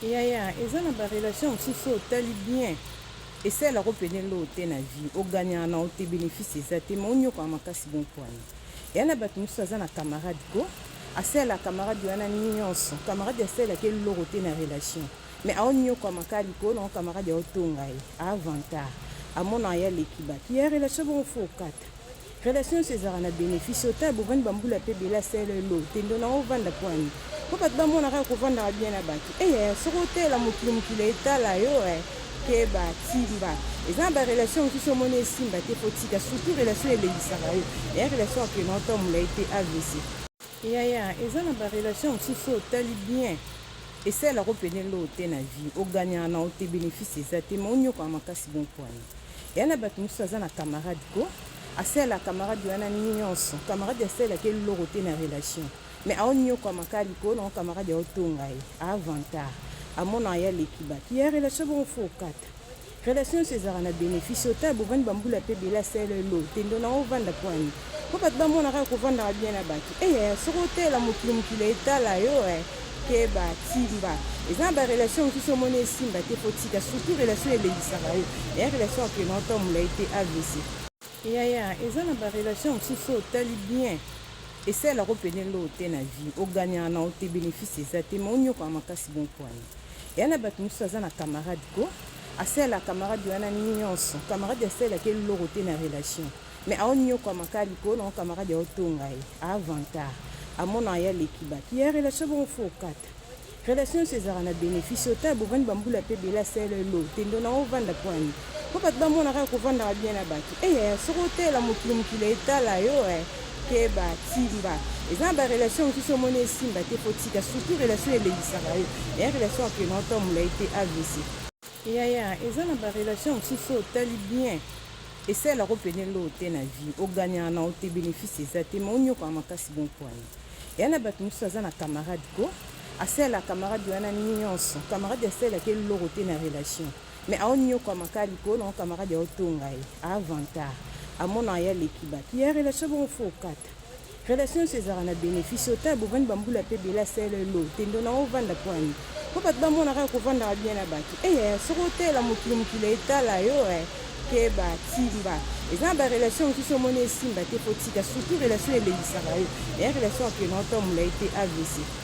Yaya, eza na ba relation mosusu oyo otali bien, esalelaka pene eloko te na vie, ogagnaka na yo te, bénéfice eza te, ma onyokaka makasi. Bon poani eya na bato mosusu aza na camarade ko asalelaka camarade wana nyonso. Camarade asalelaka eloko te na relation, mais aonyokwama kaka likolo nango. Camarade aotonga ye avantar, amonaka ye aleki bato ya relation. Bongo faut okata relation nyonso ezalaka na bénéfice. Otala, bovandi bambula mpe ebele, asala elo te, ndo nango ovanda poani mpo bato bamonaka kovandaka bien na bato. Eyaya, soki otela mokili, mokili etala yo. Keba, timba. Eza na barelation mosusu omoni esimba te, faut tika, surtout relation elelisaka yo. Eya relation akende ota molai te, AVC. Yaya, eza na barelation mosusu oyo otali bien, esalelaka pene eloko te na vie, ogagnaka na yo te, bénéfice eza te, ma onyokaka makasi. Bon poani eya na bato mosusu aza na camarade ko asalelaka camarade wana nyonso. Camarade asalelaka eloko te na relation, mais aonyokwama kaka likolo nango. Camarade aotonga ye avantar, amonaka ye aleki bato ya relation. Bongo faut okata relation nyonso ezalaka na bénéfice. Otala, bovandi bambula mpe ebele, asala elo te, ndo nango ovanda poani mpo bato bamonaka kovandaka bien na bato. Eyaya, soki otela mokili, mokili etala yo. Keba, timba. Eza na barelation mosusu omoni esimba te, faut tika, surtout relation elelisaka yo. Eya relation akende ota molai te, AVC. Yaya, eza na barelation mosusu oyo otali bien, esalelaka pene eloko te na vie, ogagnaka na yo te, bénéfice eza te, ma onyokaka makasi. Bon poani eya na bato mosusu aza na camarade ko asalelaka camarade wana nyonso. Camarade asalelaka eloko te na relation, mais aonyokwama kaka likolo nango. Camarade aotonga ye avantar, amonaka ye aleki bato ya relation. Bongo faut okata relation nyonso ezalaka na bénéfice. Otala, bovandi bambula mpe ebele, asala elo te, ndo nango ovanda poani mpo bato bamonaka kovandaka bien na bato. Eyaya, soki otela mokili, mokili etala yo. Keba, timba. Eza na barelation mosusu omoni esimba te, faut tika, surtout relation elelisaka yo. Eya relation akende ota molai te, AVC. Yaya, eza na barelation mosusu oyo otali bien, esalelaka pene eloko te na vie, ogagnaka na yo te, bénéfice eza te, ma onyokaka makasi. Bon poani eya na bato mosusu aza na camarade ko asalelaka camarade wana nyonso. Camarade asalelaka eloko te na relation, mais aonyokwama kaka likolo nango. Camarade aotonga ye avantar, amonaka ye aleki bato ya relation. Bongo faut okata relation nyonso ezalaka na bénéfice. Otala, bovandi bambula mpe ebele, asala elo te, ndo nango ovanda poani mpo bato bamonaka kovandaka bien na bato. Eyaya, soki otela mokili, mokili etala yo. Keba, timba. Eza na barelation mosusu omoni esimba te, faut tika, surtout relation elelisaka yo. Eya relation akende ota molai te, AVC.